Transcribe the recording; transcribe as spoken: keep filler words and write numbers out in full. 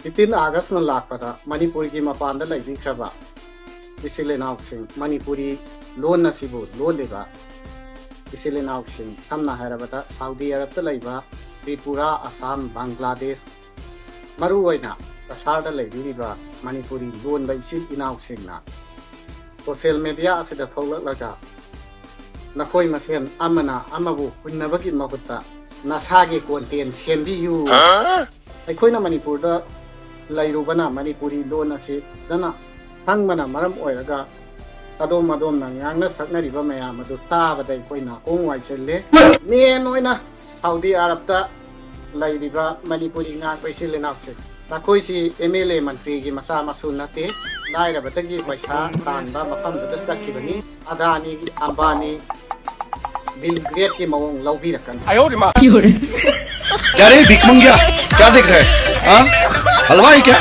Fifteen ꯑꯥꯒꯁꯅ ꯂꯥꯛꯄꯗ ꯃꯅꯤꯄꯨꯔꯒꯤ ꯃꯄꯥꯟꯗ ꯂꯩꯕꯤꯈ꯭ꯔꯕ ꯏꯆꯤꯜ ꯏꯅꯥꯎꯁꯤꯡ, ꯃꯅꯤꯄꯨꯔꯤ ꯂꯣꯟ ꯑꯁꯤꯕꯨ ꯂꯣꯜꯂꯤꯕ ꯏꯆꯤꯜ ꯏꯅꯥꯎꯁꯤꯡ, ꯁꯝꯅ ꯍꯥꯏꯔꯕꯗ ꯁꯥꯎꯗꯤ ꯑꯔꯕꯇ ꯂꯩꯕ ꯇ꯭ꯔꯤꯄꯨꯔꯥ, ꯑꯁꯥꯝ, ꯕꯪꯒ꯭ꯂꯥꯗꯦꯁ, ꯃꯔꯨꯑꯣꯏꯅ ꯀꯁꯥꯔꯗ ꯂꯩꯕꯤꯔꯤꯕ ꯃꯅꯤꯄꯨꯔꯤ ꯂꯣꯟꯕ ꯏꯆꯤꯜ ꯏꯅꯥꯎꯁꯤꯡꯅ ꯁꯣꯁꯤꯌꯦꯜ ꯃꯦꯗꯤꯌꯥ ꯑꯁꯤꯗ ꯊꯣꯛꯂꯛꯂꯒ ꯅꯈꯣꯏ ꯃꯁꯦꯟ ꯑꯃꯅ ꯑꯃꯕꯨ ꯍꯨꯟꯅꯕꯒꯤ ꯃꯍꯨꯠꯇ ꯅꯁꯥꯒꯤ ꯀꯣꯟꯇꯦꯟ ꯁꯦꯝꯕꯤꯌꯨ꯫ ꯑꯩꯈꯣꯏꯅ ꯃꯅꯤꯄꯨꯔꯗ ꯂꯩꯔꯨꯕꯅ ꯃꯅꯤꯄꯨꯔꯤ ꯂꯣꯟ ꯑꯁꯤ ꯐꯖꯅ ꯈꯪꯕꯅ ꯃꯔꯝ ꯑꯣꯏꯔꯒ ꯑꯗꯣꯝ ꯑꯗꯣꯝꯅ ꯉꯥꯡꯅ ꯁꯛꯅꯔꯤꯕ ꯃꯌꯥꯝ ꯑꯗꯨ ꯇꯥꯕꯗ ꯑꯩꯈꯣꯏ ꯅꯥꯀꯣꯡ ꯋꯥꯏꯁꯤꯜꯂꯦ꯫ ꯃꯦꯟ ꯑꯣꯏꯅ ꯁꯥꯎꯗꯤ ꯑꯔꯕꯇ ꯂꯩꯔꯤꯕ ꯃꯅꯤꯄꯨꯔꯤ ꯉꯥꯡꯕ ꯏꯆꯤꯜ ꯏꯅꯥꯎꯁꯤꯡ, ꯃꯈꯣꯏꯁꯤ ꯑꯦꯝ ꯑꯦꯜ ꯑꯦ ꯃꯟꯇ꯭ꯔꯤꯒꯤ ꯃꯆꯥ ꯃꯁꯨ ꯅꯠꯇꯦ꯫ ꯂꯥꯏꯔꯕꯗꯒꯤ ꯄꯩꯁꯥ ꯇꯥꯟꯕ ꯃꯐꯝꯗꯨꯗ ꯆꯠꯈꯤꯕꯅꯤ꯫ ꯑꯗꯥꯅꯤ, ꯑꯝꯕꯥꯅꯤ, ꯕꯤꯜ ꯒ꯭ꯔꯦꯠꯀꯤ ꯃꯑꯣꯡ ꯂꯧꯕꯤꯔꯛꯀꯅꯤ꯫ अरे भिकमंगिया, क्या देख रहा है? हाँ? हलवा है क्या?